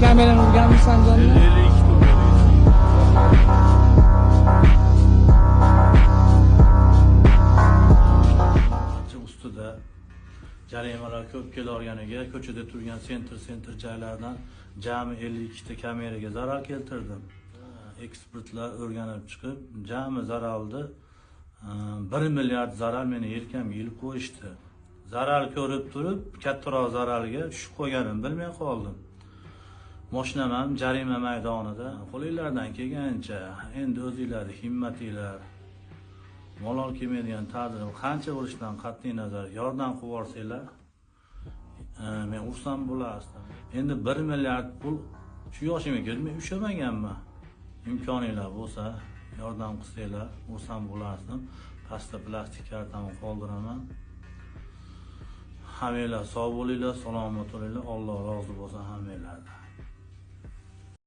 Kamerani urganmisan Andijonda? 52 ta urgan. Ustida jarimalar ko'p kelaverganiga ko'chada turgan sentr joylardan jami 52 ta kameraga zarar keltirdim. Ekspertlar o'rganib chiqib, jami zararni 1 milliard zarar meni yelkamga ilib qo'yishdi. Zarar ko'rib turib, kattaroq zararga tushib qo'yganimni bilmay qoldim. Mashinam ham jarima maydonida. Qo'linglardan kelgancha endi o'zinglarning himmatinglar malol kelmaydigan ta'zirim qancha bo'lishidan qat'iy nazar yordam qilib yuborsanglar, men xursand bo'lardim. Endi 1 milliard pul shu yoshimga kelib men ushlamaganman. Imkoninglar bo'lsa, yordam qilsanglar, xursand bo'lardim. Pastda plastik kartamni qoldiraman. Hammanglar sog' bo'linglar, salomat bo'linglar. Alloh rozi bo'lsin hammanglardan.